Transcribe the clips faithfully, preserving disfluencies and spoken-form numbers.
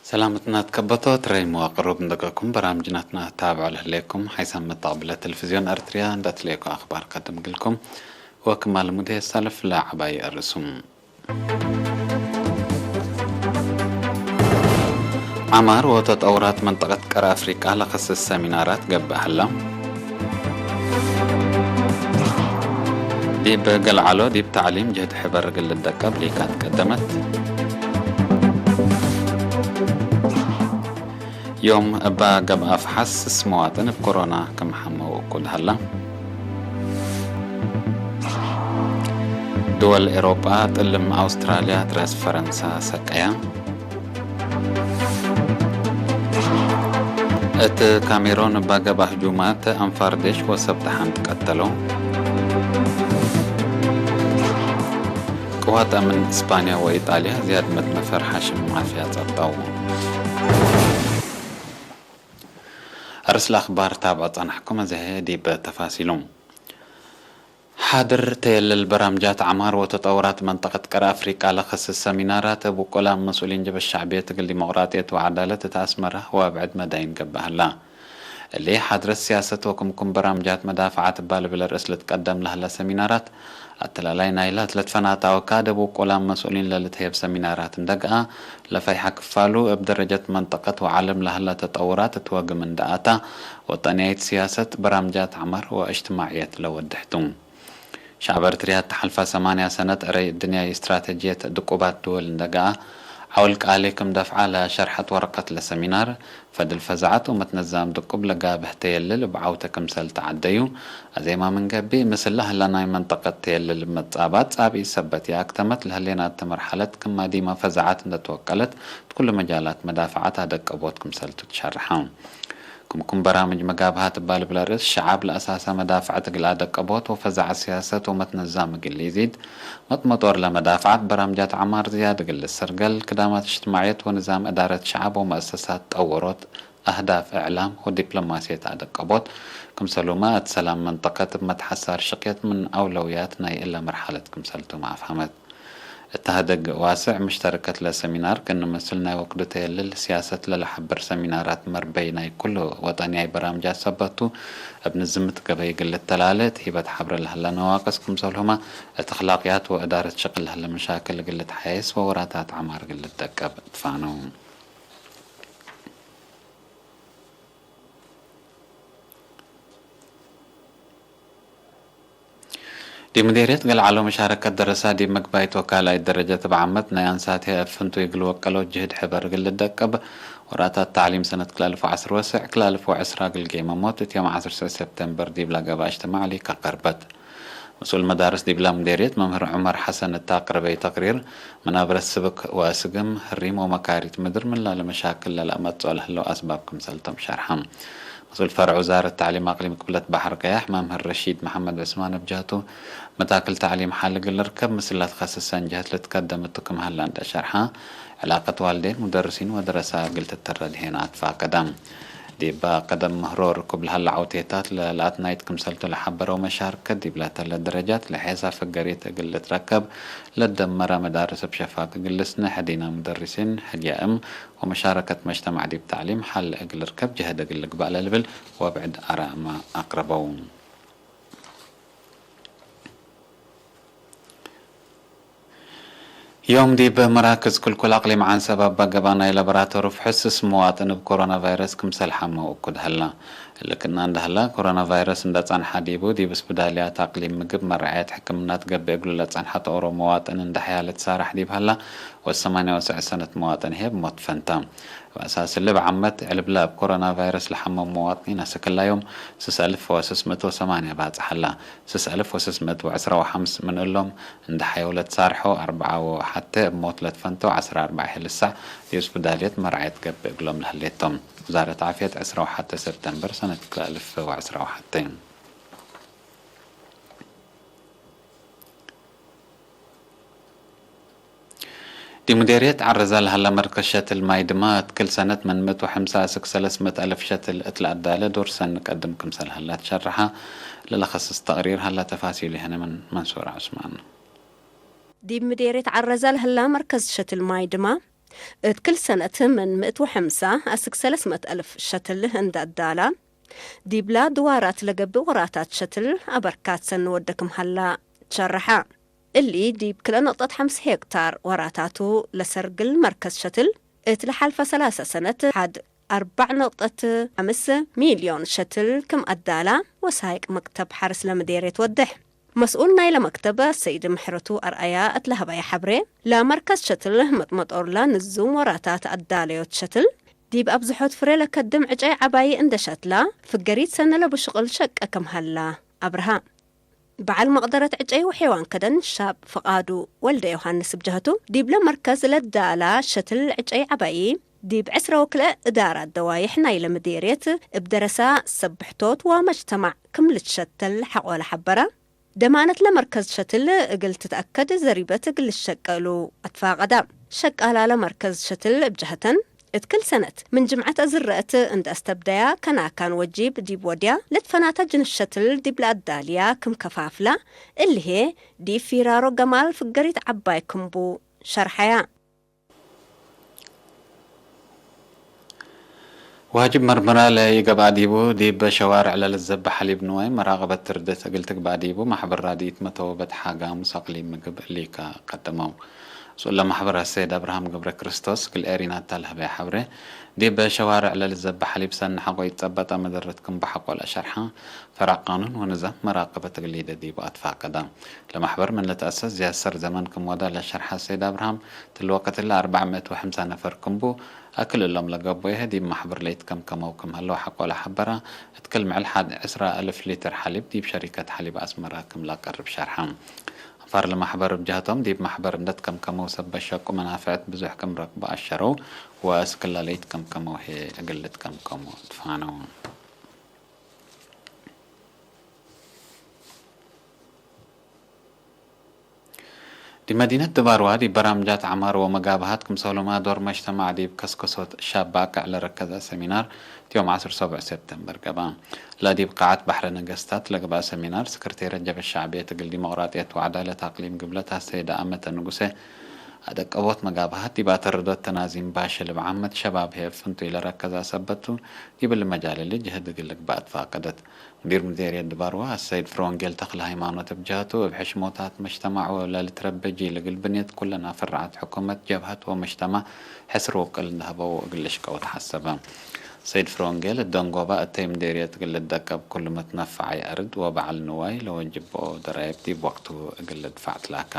ሰላመትና ትከበቶ ትረይ መዋቅሩብ እንደቀኩም በራምጅናትና ታብዖ ለህሌኩም ሓይሳም መጣቅብለ ቴሌቪዝዮን ኤርትርያ እንደ ትሌኮ አኽባር ቀድም ግልኩም ወክማል ሙዴ ሰልፍ ለዐባይ አርእሱም። ዐማር ወተጠውራት መንጠቀት ቀረ አፍሪቃ ለኸስስ ሰሚናራት ገብእ ሀላ። ዲብ ገልዓሎ ዲብ ተዕሊም ጅህድ ሕበር እግል ልደቀብ ሊካት ቀደመት። ዮም እባ ገብአ ፈሓስስ መዋጥን እብ ኮሮና ክም ሐመው እኩድ ሀላ። ድወል ኤሮጳ ጥልም አውስትራልያ ትረስ ፈረንሳ ሰቀያ። እት ካሜሮን እባ ገብአ ህጁማት አንፋር ዴሽ ወሰብ ደሓን ትቀተለው። ቅዋት አምን እስፓንያ ወኢጣልያ ዝያድ መትነፈር ሓሽም ማፍያ ጸብጠው። አርስ ለአኽባር ታብዖ ጸናሕኩም፣ አዜ ዲብ ተፋሲሉ። ሓድር ተየልል በራምጃት ዐማር ወተጠውራት መንጠቀት ቀረ አፍሪቃ ለኸስስ ሰሚናራት እብ ውቁላም መስኡሊን ጀብህት ሸዕብየት እግል ዲሞቅራጥየት ወዐዳለት እት አስመረ ወአብዕድ መዳይን ገብእ ሀላ። እሊ ሓድረት ሲያሰት ወክምኩም በራምጃት መዳፈዓት እባ ልብል ርእስ ልትቀደም ለህለ ሰሚናራት፣ አተላላይ ናይላ እት ለትፈናታ ወካድ እብ ውቁላም መስኡሊን ለልትህየብ ሰሚናራት እንደ ገአ፣ ለፈይሐ ክፋሉ እብ ደረጀት መንጠቀት ወዓለም ለህለ ተጠውራት እት ወግም እንደ አታ፣ ወጠንያይት ሲያሰት፣ በራምጃት ዐማር ወእጅትማዕየት ለወድሕቱ። ሸዐብ ኤርትርያ እት ሐልፈ ሰማንያ ሰነት እረይ እድንያይ እስትራተጅየት ድቁባት ድወል እንደ ገአ፣ ዐውል ቃሌ ክም ደፍዐ ለሸርሐት ወረቀት ለሰሚናር፣ ፈድል ፈዛዐት ወመትነዛም ድቁብ ለጋብህ ተየልል እብ ዐውተ ክምሰል ተዐደዩ። አዜማ ምን ገብእ፣ ምስል ለህለ ናይ መንጠቀት ተየልል እብ መትጻባጥ ጻብኢት ሰበት ይአክተመት ለህሌናተ መርሐለት ክም አዲመ ፈዛዐት እንደ ትወቀለት፣ እት ኩሉ መጃላት መዳፈዓት አደቀቦት ክምሰልቱ ትሸርሐ። ክምኩም በራምጅ መጋብሃት እባ ልብል ርእስ ሸዓብ ለአሳሰ መዳፍዐት እግል አደቀቦት ወፈዛዐት ሲያሰት ወመትነዛም እግል ኢዚድ፣ መጥመጦር ለመዳፍዐት በራምጃት ዐማር ዝያድ እግል ልሰርገል፣ ክዳማት እጅትማዕየት ወንዛም እዳረት ሸዓብ ወመአሰሳት ጠወሮት፣ አህዳፍ እዕላም ወዲፕሎማስየት አደቀቦት፣ ክምሰሉመ እት ሰላም መንጠቀት እብ መትሐሳር ሽቅየት ምን አውለውያት ናይ እለ መርሐለት ክምሰልቱመ አፍሀመት። እት ሀደግ ዋስዕ ምሽተረከት ለሰሚናር ክእነ ምስል ናይ ወክዱ ተየልል ሲያሰት ለለሐብር ሰሚናራት መርበይ ናይ ኩሉ ወጠንያይ በራምጃት ሰበት ቱ፣ እብ ንዝምት ገበይ እግል ልተላለ እት ሂበት ሐብረ ለህለ ነዋቅስ ክምሰልሁመ እት አክላቅያት ወእዳረት ሽቅል ለህለ መሻክል እግል ልትሓየስ ወወራታት ዐማር እግል ልትደቀብ ትፋነው። ዲብ ምዴርየት ገልዓሎ መሻረከት ደረሳ ዲብ መግባይት ወካልኣይት ደረጀት እብ ዓመት ናይ አንሳትሀ እብ ፍንቱይ እግል ወቀሎ ጅህድ ሕበር እግል ልደቀብ ወራታት ተዕሊም ሰነት ክልኤ አልፍ ወዐስር ወስዕ ክልኤ አልፍ ወዐስራ እግል ጌመሞት እት ዮም ዐስር ሰብተምበር ዲብላ ገብአ እጅትማዕ ሊካ ቀርበት። መስኡል መዳርስ ዲብላ ምዴርየት መምህር ዑመር ሐሰን እት አቅረበዩ ተቅሪር፣ መናብረት ስብክ ወአስግም፣ ህሪም ወመካሪት ምድር ምን ላለ መሻክል ለለአመጽኦ ለህለው አስባብ ክምሰልቶም ሸርሐ። መስኡል ፈርዕ ውዛረት ተዕሊም አቅሊም ቅብለት በሐር ቀያሕ መምህር ረሺድ መሐመድ ዑስማን እብ ጀህቱ፣ መታክል ተዕሊም ሐል እግል ልርከብ ምስል ለትከስሰን ጀህት ልትከደም እቱ ክም ሀላ እንደ ሸርሐ፣ ዕላቀት ዋልዴን፣ ሙደርሲን ወደረሳ እግል ትተረድ ሄና አትፋቀደ። ዲብ ቀደም ምህሮ ርኩብ ለሀለ ዐውቴታት ለለአትናይት ክምሰልቱ ለሐበረው መሻርከት፣ ዲብ ለተለ ደረጃት ለሔሳብ ፍገሪት እግል ልትረከብ ለደመረ መዳርስ እብ ሸፋክ እግል ልስነሕ፣ ዲና ሙደርሲን፣ ሕግያእም ወመሻረከት መጅተማዕ ዲብ ተዕሊም ሐል እግል ልርከብ ጀህድ እግል ልግባእ ለልብል ወብዕድ አራእመ አቅረበው። ዮም ዲብ መራክዝ ክልኩል አቅሊም ዐንሰብ አባ ገብአ ናይ ለበራቶሪ ፍሕስስ መዋጥን እብ ኮሮና ቫይረስ ክምሰል ሐመው እኩድ ሀላ። እሊ ክእነ እንደ ሀላ፣ ኮሮና ቫይረስ እንደ ጸንሐ ዲቡ፣ ዲብ እስብዳልያት አቅሊም ምግብ መረዐየት ሕክምናት ገብእ እግሉ ለጸንሐ ጦሮ መዋጥን እንደ ሐያ ልትሳራሕ ዲብ ሀላ፣ ወሰማንያ ወሰዕ ሰነት መዋጥን ህዬ እብ ሞት ፈንተ። ወአሳስ እሊ፣ እብ ዓመት ዕልብለ እብ ኮሮና ቫይረስ ለሐመው መዋጥኒን አሰክላዮም ስስ አልፍ ወስስ ምእት ወሰማንያ ባጽሕ ሀላ። ስስ አልፍ ወስስ ምእት ወዕስራ ወሐምስ ምን እሎም እንደ ሐየው ለትሳርሖ አርበዓ ወሐቴ፣ እብ ሞት ለትፈንተው ዐስራ አርበዕ ህይ ልሳዕ ዲብ እስብዳልየት መርዐየት ገብእ እግሎም ለህሌቶም። ውዛረት ዓፍየት ዕስራ ወሐቴ ሰብተምበር ሰነት ክልኤ አልፍ ወዕስራ ወሐቴ። ዲብ ምዴርየት ዐረዛ ለሀለ መርከዝ ሸትል ማይ ድማ፣ እት ክል ሰነት ምን ምእት ወሐምሳ እስክ ሰለስ ምእት አልፍ ሸትል እት ለአዳለ ዶር ሰኒ ቀድም ክምሰል ሀላ ትሸርሐ። ለለከስስ ተቅሪር ሀላ ተፋሲሉ ሄነ ምን መንሱር ዑስማን። ዲብ ምዴርየት ዐረዛ ለሀለ መርከዝ ሸትል ማይ ድማ፣ እት ክል ሰነት ምን ምእት ወሐምሳ አስክ ሰለስ ምእት አልፍ ሸትል እንደ አዳላ፣ ዲብላ ድዋራት ለገብእ ወራታት ሸትል አበርካት ሰኒ ወደ ክም ሀላ ትሸረሐ። እሊ ዲብ ክልኤ ነቅጠት ሐምስ ሄክታር ወራታቱ ለሰርግል መርከዝ ሸትል፣ እት ለሓልፈ ሰላሰ ሰነት ሐድ አርበዕ ነቅጠት ሐምስ ሚልዮን ሸትል ክም አዳላ ወሳይቅ መክተብ ሐርስ ለምዴርየት ወድሕ። መስኡል ናይለ መክተብ ሰይድ ምሕረቱ አርአያ እት ለሀበየ ሐብሬ፣ ለመርከዝ ሸትል መጥመጦርላ ንዙም ወራታት አዳለዮት ሸትል፣ ዲብ አብዝሖት ፍሬ ለከድም ዕጨይ ዐባዪ እንደ ሸትላ፣ ፍገሪት ሰኒ ለቡ ሽቅል ሸቀ ክም ሀላ አብርሃ። በዐል መቅደረት ዕጨይ ወሔዋን ከደን ሻብ ፍቃዱ ወልደ ዮሐንስ እብ ጀህቱ፣ ዲብለ መርከዝ ለዳላ ሸትል ዕጨይ ዐባዪ፣ ዲብ ዕስረ ወክልኤ እዳራት ደዋይሕ ናይለ ምዴርየት እብ ደረሳ ሰብሕቶት ወመጅተማዕ ክም ልትሸተል ሐቆለ ሐበረ። ደማነት ለመርከዝ ሸትል እግል ትትአከድ ዘሪበት እግል ልትሸቀ እሉ አትፋቀዳ። ሸቃላ ለመርከዝ ሸትል እብ ጀህተን፣ እት ክል ሰነት ምን ጅምዐት አዝረአት እንደ አስተብደያ፣ ከናካን ወጂብ ዲብ ወድያ ለትፈናተ ጅንስ ሸትል ዲብ ለአዳልያ ክም ከፋፍላ፣ እሊ ህዬ ዲብ ፊራሮ ገማል ፍገሪት ዐባይ ክምቡ ሸርሐያ። ዋጅብ መርመራ ለኢገብአ ዲቡ፣ ዲብ ሸዋርዕ ለልዘበ ሐሊብ ንዋይ መራቀበት ትርደት እግል ትግባእ ዲቡ፣ ማሕበር ራድኢት መተወበት ሓጋሙስ አቅሊም ምግብ እሊካ ቀደመው። መስኡል ለማሕበር አሰይድ አብርሃም ገብረክርስቶስ እግል ኤሪናታ ለሀበየ ሐብሬ፣ ዲብ ሸዋርዕ ለልዘበ ሐሊብ ሰኒ ሐቆ ኢትጸበጠ መደረት ክም በሐቆ ለአሸርሐ፣ ፈራቅ ቃኑን ወንዛም መራቀበት እግል ሊደ ዲቡ አትፋቀደ። ለማሕበር ምን ልትአሰስ ዚያድ ሰር ዘመን ክም ወደ ለሸርሐ አሰይድ አብርሃም፣ እትሊ ወቅት እለ አርበዕ ምእት ወሐምሳ ነፈር ክም ቡ፣ አክል እሎም ለገብኡሀ ዲብ ማሕበር ለኢትከምከመው ክም ሀለው ሐቆ ለሐበረ፣ እት ክል ምዕል ሐድ ዕስራ አልፍ ሊትር ሐሊብ ዲብ ሸሪከት ሐሊብ አስመራ ክም ለአቀርብ ሸርሐ። አንፋር ለማሕበር እብ ጀህቶም፣ ዲብ ማሕበር እንደ ትከምከመው ሰበት ሸቁ መናፍዕት ብዙሕ ክም ረክቡ አሸረው፣ ወእስክላ ለኢትከምከመው ህዬ እግል ልትከምከሙ ትፋነው። ዲብ መዲነት ድባርዋ፣ ዲብ በራምጃት ዐማር ወመጋብሃት ክምሰልሁመ ዶር መጅተማዕ ዲብ ከስከሶት ሻብ ባቅዕ ለረከዘ ሰሚናር፣ ዮም ዐስር ሰቡዕ ሴፕተምበር ገብአ። ለዲብ ቃዐት በሕረ ነገስታት ለገብአ ሰሚናር፣ ስክርቴረ ጀብሀት ሸዕብየት እግል ዲሞቅራጥየት ወዐዳለት አቅሊም ግብለት አሰይደ አመተ ንጉሴ፣ አደቀቦት መጋብሃት ዲብ አተርዶት ተናዚም ባሸ ልብ ዓመት ሸባብ ህዬ ፍንቱይ ለረከዘ ሰበት ቱ፣ ዲብ እሊ መጃል እሊ ጅህድ እግል ልግባእ ትፋቀደት። ሙዲር ምዴርየት ድባርዋ አሰይድ ፍረወንጌል ተክለሃይማኖት እብ ጀህቱ፣ እብ ሕሽሞታት መጅተማዕ ወለልትረቤ ጂል እግል ብንየት ኩለን አፈራዓት ሕኩመት፣ ጀብሀት ወመጅተማዕ ሕስር ውቅል እንደ ሀበው እግል ልሽቀው ተሐሰበ። ሰይድ ፍረወንጌል እት ደንጎባ እተይ ምዴርየት እግል ልትደቀብ፣ ኩሉ መትነፈዓይ አርድ ወበዐል ንዋይ ለወጅቦ ደራይብ ዲብ ወቅቱ እግል ልድፋዕ ትላከ።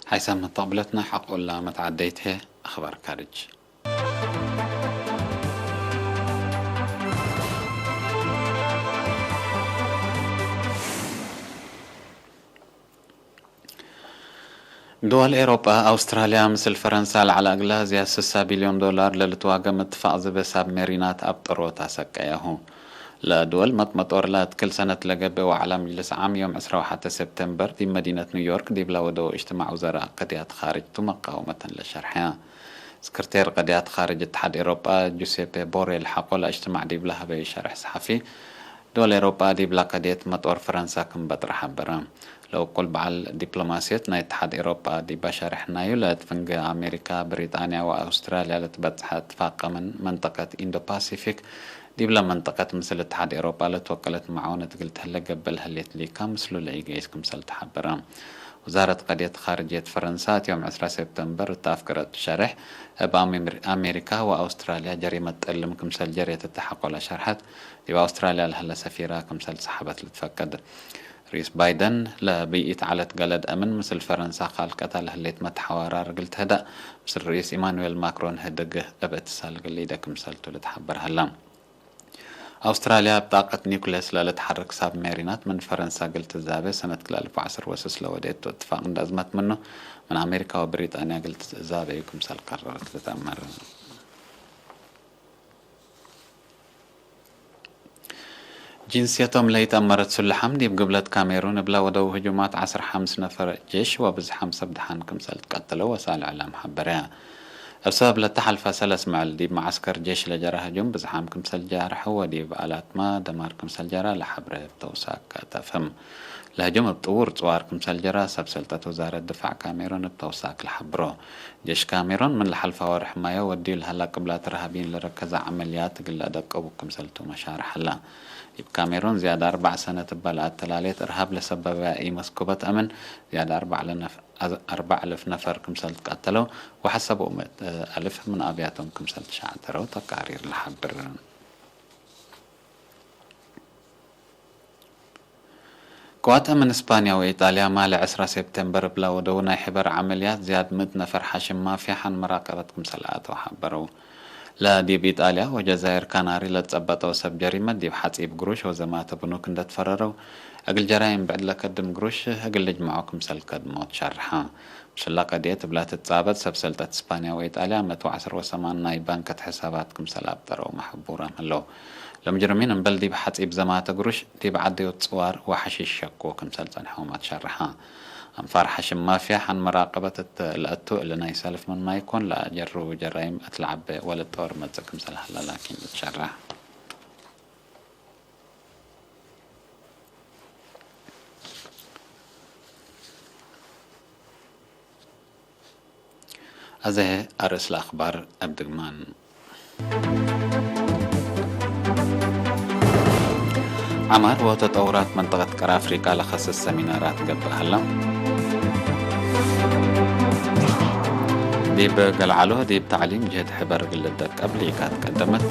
ሓይሳም መተቅብለትነ ሐቆላ መትዓደይት ህዬ አኽባር ካርጅ። ድወል ኤሮጳ፣ አውስትራልያ ምስል ፈረንሳ ለዐለ እግለ ዝያድ ስሳ ቢልዮን ዶላር ለልትዋገም እትፋቅ ዝበ ሳብሜሪናት አብጠሮት አሰቀያሁ። ለድወል መጥመጦር ለእት ክል ሰነት ለገብእ ወዐለ ምጅልስ ዓም ዮም ዕስራ ወሐተ ሴፕቴምበር ዲብ መዲነት ኒውዮርክ ዲብለ ወደው እጅትማዕ ውዘራእ ቀድያት ካርጅ ቱ መቃወመተን ለሸርሐ። ስክርቴር ቀድያት ካርጅ እትሓድ ኤሮጳ ጁሴፔ ቦሬል ሐቆ ለእጅትማዕ ዲብለ ሀበዩ ሸርሕ ሰሐፊ፣ ድወል ኤሮጳ ዲብለ ቀድየት መጦር ፈረንሳ ክም በጥረ ሐበረ። ለውቁል በዐል ዲፕሎማስየት ናይ እትሓድ ኤሮጳ ዲበ ሸርሕ ናዩ፣ ለእት ፍንጌ አሜሪካ፣ ብሪጣንያ ወአውስትራልያ ለትበጽሐ እትፋቀ ምን መንጠቀት ኢንዶ ፓሲፊክ፣ ዲብለ መንጠቀት ምስል እትሓድ ኤሮጳ ለትወቀለት መዓውነት እግል ተህለ ገብእ ለህሌት ሊካ ምስሉ ለኢገይስ ክምሰል ተሐበረ። ውዛረት ቀድየት ካርጅየት ፈረንሳ እት ዮም ዕስራ ሴፕተምበር እት አፍገረት ሸርሕ፣ እብ አሜር-፣ አሜሪካ ወአውስትራልያ ጀሪመት ጠልም ክምሰል ጀሬት እተ ሐቆ ለሸርሐት፣ ዲብ አውስትራልያ ለሀለ ሰፊራ ክምሰል ሰሐበት ልትፈቀድ። ርኢስ ባይደን፣ ለብይኢት ዐለት ገለድ አምን ምስል ፈረንሳ ካልቀታ ለህሌት መትሐዋራር እግል ትህደእ፣ ምስል ርኢስ ኢማኑኤል ማክሮን ህድግ እብ እትሳል እግል ሊደ ክምሰልቱ ልትሐበር ሀለ። አውስትራልያ እብ ጣቀት ኒኩሌስ ለልትሐርክ ሳብሜሪናት ምን ፈረንሳ እግል ትዛቤ ሰነት ክልኤ አልፍ ወዐስር ወስስ ለወዴቱ እትፋቅ እንደ አዝመት ምኑ፣ ምን አሜሪካ ወብሪጣንያ እግል ትዛቤዩ ክምሰል ቀረረት ልትአመር። ጅንስየቶም ለኢተአመረት ሱልሓም ዲብ ግብለት ካሜሩን እብለ ወደው ህጁማት ዐስር ሐምስ ነፈር ጄሽ ወብዝሓም ሰብ ደሓን ክምሰል ትቀተለው ወሳእል እዕላም ሐበረ። እብ ሰበብ ለተሐልፈ ሰለስ መዕል ዲብ መዓስከር ጄሽ ለጀረ ህጁም ብዝሓም ክምሰል ጃርሐው ወዲብ አላትመ ደማር ክምሰል ጀረ ለሐብረ እብ ተውሳክ አተፍህም። ለህጁም እብ ጥዉር ጽዋር ክምሰል ጀረ ሰብ ሰልጠት ውዛረት ድፋዕ ካሜሩን እብ ተውሳክ ለሐብሮ። ጄሽ ካሜሩን ምን ለሐልፈ ወርሕ ማዮ ወድዩ ለሀላ ቅብላት እርሃብይን ለረከዘ ዐመልያት እግል ለአደቅቡ ክምሰልቱ መሻርሕ ሀላ። ዲብ ካሜሩን ዝያድ አርበዕ ሰነት እበ ለአተላሌት እርሃብ ለሰበበ ኢመስኩበት አምን ዝያድ አርበዕ ለነፍ-፣ አርበዕ አልፍ ነፈር ክምሰል ትቀተለው ወሐሰብ ምእት አልፍ ምን አብያቶም ክምሰል ትሸዕተረው ተቃሪር ለሐብር። ቅዋት አምን እስፓንያ ወኢጣልያ ማለ ዕስራ ሴፕቴምበር እብለ ወደው ናይ ሕበር ዐመልያት ዝያድ ምእት ነፈር ሐሽም ማፍያ ሐን መራቀበት ክምሰል አተው ሐበረው። ለዲብ ኢጣልያ ወጀዛይር ካናሪ ለትጸበጠው ሰብ ጀሪመት ዲብ ሐጺብ ግሩሽ ወዘማተ ብኑክ እንደ ትፈረረው፣ እግል ጀራይም ብዕድ ለከድም ግሩሽ እግል ልጅመዖ ክምሰል ከድሞ ትሸርሐ። ምስለ ቀድየት እብለ ትትጻበጥ ሰብ ሰልጠት እስፓንያ ወኢጣልያ መእት ወዐስር ወሰማን ናይ ባንከት ሕሳባት ክምሰል አብጠረው መሕቡራም ህለው። ለምጅርሚን እምበል ዲብ ሐጺብ ዘማተ ግሩሽ ዲብ ዐደዮት ጽዋር ወሐሺሽ ሸኮ ክምሰል ጸንሐውመ ትሸርሐ። አንፋር ሐሽም ማፍያ ሐን መራቀበት እት ለአቱ እሊ ናይ ሰልፍ ምንመ ኢኮን ለአጀሩ ጀራይም እት ለዐበ ወለጠወር መጽእ ክምሰል ሀለ ላኪን ልትሸረሕ። አዜ አርእስ ለአክባር እብ ድግማን። ዐማር ወተጠውራት መንጠቀት ቀር አፍሪቃ ለከስስ ሰሚናራት ገብእ ሀለ። ዲብ ገልዓሎ ዲብ ተዕሊም ጅህድ ሕበር እግል ልደቀብ ሊቃት ቀደመት።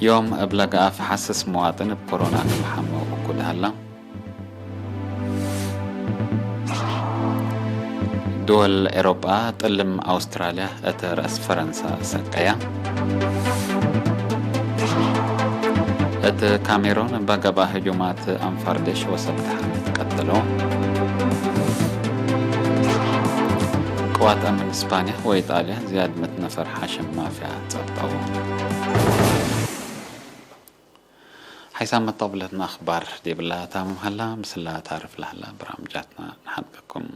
ዮም እብ ለገአፍ ሐስስ መዋጥን እብ ኮሮና ክም ሐመው እኩድ ሀለ። ድወል ኤሮጳ ጥልም አውስትራልያ እት ረአስ ፈረንሳ ሰቀያ። እት ካሜሮን እበ ገብአ ህጁማት አንፋር ዴሽ ወሰብ ደሓን ትቀተለው። ቅዋት አምን እስፓንያ ወኢጣልያ ዝያድ ምእት ነፈር ሐሽም ማፍያ ጸብጠው። ሐይሳም መጠብለትና አኽባር ዲብላ ታምም ሀላ፣ ምስላ ታርፍ ለሀላ በራምጃትና ነሐድገኩም።